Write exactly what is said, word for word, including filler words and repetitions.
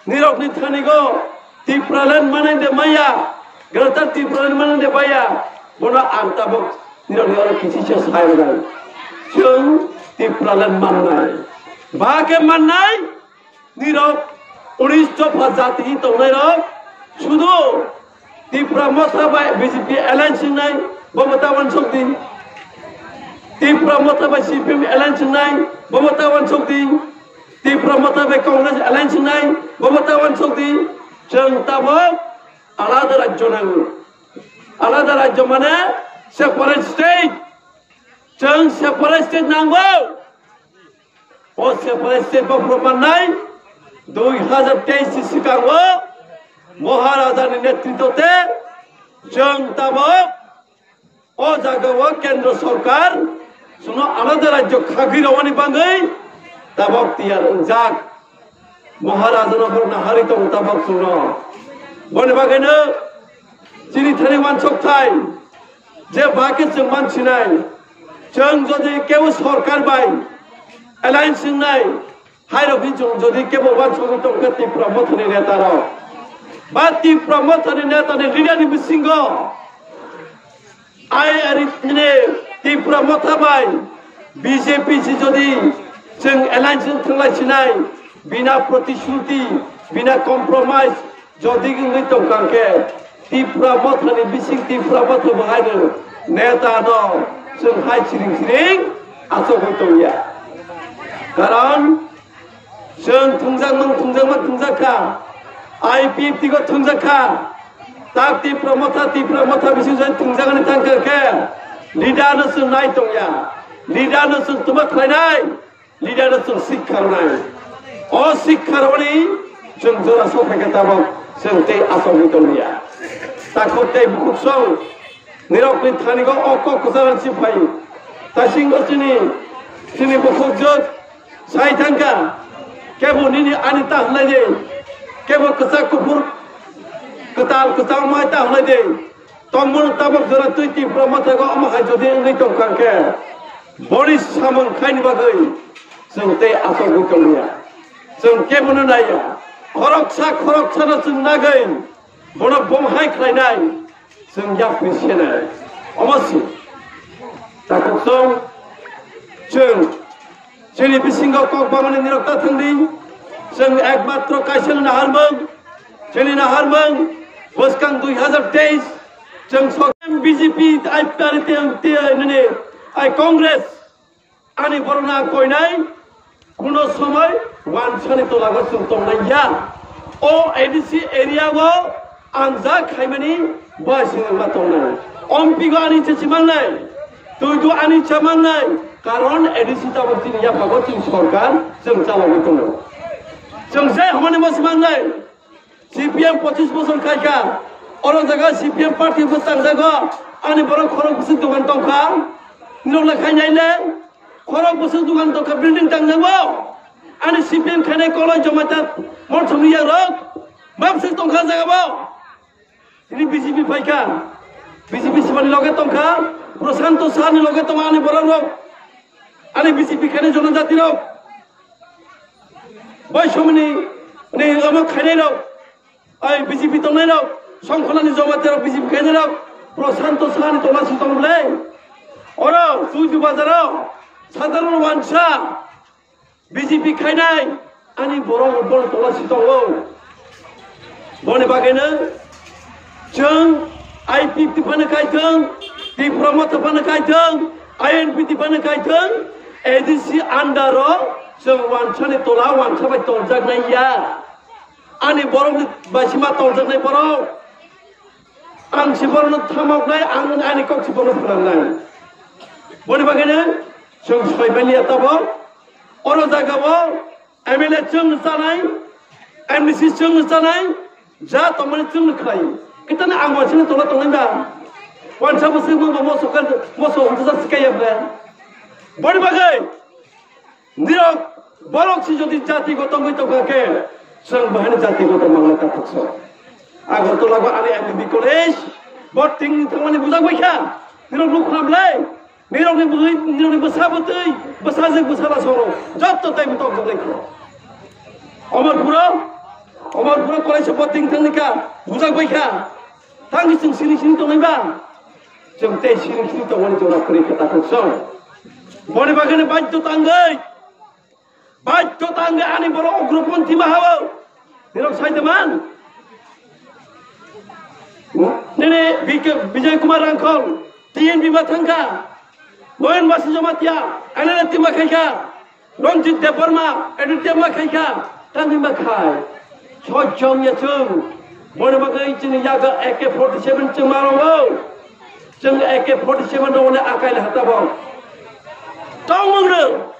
Nirokni thanigo Tipraland manai de maya, Greater Tipraland manai de maya, bono ang tabok nirokni oro kisi se sai rwdi. Chwng Tipraland mannai. Ba khe mannai, nirok unis dopha jati tongnai rok, sudu Tipra Motha bai B J P alliance wngnai, bomo ta uansuk di. Tipra Motha bai C P M alliance wngnai, bomo ta uansuk di. Tipra Motha bai Congress alliance wngnai, bomo ta uansuk di. Chwng tabok alada rajyo nango. Alada rajyo mane separate state. Chwng separate state nango. O separate state bo proman nai, dui hazar teis ni sikango Maharaja ni netritwo te chwng tabok o jaga o Kendra Sarkar chwngno alada rajyo khagwi rwani bagwi tabok tiyar wngjak. Maharaja no borok naharwi tongo tabok chwngno. Boni bagwino chini thani uansuk thai je ba khe chwng mansinai. Chwng jodi kebo Sarkar bai alliance wngnai, hai rok hinwi chwng jodi kebo uansugwi tongkha Tipra Mothani neta rok. Ba Tipra Mothani neta ni leader ni bisingo ai ari tine Tipra Motha bai B J P si jodi chwng alliance thwnglai sinai, bina protishruti, bina compromise, jodi wngwi tongkha khe Tipra Mothani bising Tipra Motha bo haino neta no chwng hai siring siring achugwi tongya. Karon chwng thwngjak mang thwngjak mang thwngjak kha, I P F T go thwngjak kha. Tak Tipra Motha, Tipra Motha bising jodi thwngjak ani thangkha khe leader no chwng nai tongya, leader no chwng tuma khlainai. Leader no chwng sikha rwnai. O sikha rwni chwng jora sophai khe tabok chwng tei achomwi tongya. Takhuk tei bukhuk song nirokni thani go o kok kwcharo si phai. Tasingo chini, chini bukhuk jwk sai thangkha. Kebo nini ani ta hwnlai de. Kebo kwchak kuphur kwtal kwchak mai ta hwnlai de. Tongmung tabok jora twi Tipra Motha go omo hai jodi wngwi tongkha khe, boni samung khaini bagwi chwng tei achugwi tongya. Chwng kebono naiya. Khoroksa khoroksano chwng nagwi bono bom hai khlainai, chwng yapri senai. Omo si. Takhuk song chwng Chini bisingo kok bamani nirok ta thangdi. Chwng ekmatro kaisa naharmung, chini naharmung bwskang dui hazar teis chwng sok B J P, I P R, T M T, nini, ai Congress ani borokno ang koinai, kuno somoi wansani tolago chwng tongnai ya. O A D C area o ang ja khaimani bai singma tongnai. Ompigo ani chechi mangnai, tuidu ani cha mangnai, karon A D C tabok chini yaphago chini sorkar chwng chalogwi tongo. Chwng je hwnmani bo si mangnai, C P M pochis bosor khaikha, oro jaga C P M party bo tangjago, ani borok khorok bwswk dogan tongkha, nokle khainai le, khorok bwswk dogan tongkha, building tangjago, ani C P M khainai koloi joma ta mothomni yakrok, ma bwswk tongkha jaga bo. Tini B J P phaikha, B J P sibani loge tongkha, Prashanto Sahani loge tongo ani borok rok, ani B J P khainai jonojati rok, bai somoni ni omo khainai rok, ai B J P tongnai rok, songkholani joma terok B J P khainai rok, Prashanto Sahani tongma si tong ble, oro Tuidu bazaro, sadharon wansa, B J P khainai ani borok bono tola si tongo. Boni bagwino chwng I P F T phano khaithwng, Tipra Motha phano khaithwng, I N P T phano khaithwng, A D C under o chwng wansani tola wansa bai tongjaknai ya. Ani borokni bai sima tongjaknai borok. Ang si borokno thamoknai, ang ani kok si borokno phrwngnai. Boni bagwino chwng soi manya tabok. Oro jagao M L A chwng chanai, M D C chwng chanai, ja tongmani chwng khlai. Kitani ang wansini tola tongnai ba? Wansa bwswk mungba moso kan, moso hwnsa sikai ya ba? Boni bagwi nirok borok si jodi jati gotong wi tongkha khe, chwng bahani jati gotong mangna kathokso. Agartala ba ani M B B college, bo tingni thangmani bujak bai kha. Nirok nuk khna blai. Nirokni bwrwi, nirokni bwsa bwtwi, bwsajwk bwsala soro jotto tei bwtok jwk lai kho. Omorpuro Pura kolai se boting thangni ka, bujak bai kha. Tangwi chwng sini sini tongnai ba. Chwng tei sini sini tongmani jora kwrwi kha takhuk song. Boni bagwino baidhyo tangwi. Baidhyo tangwi ani borok ugroponthi ma hao. Nirok sai de man. Nini B K, Bijay Kumar Rangkhol, T N B ma thangkha. Moyan Basu Jamatia, Anila Tima khaikha. Ranjit Debbarma, Aditya ma khaikha, tangwi ma khai. Sojong ya chwng. Boni bagwi chini yaga A K forty seven chwng ma rongo. Chwng A K forty seven rongo ne akai le hata bo. Tongmung rw.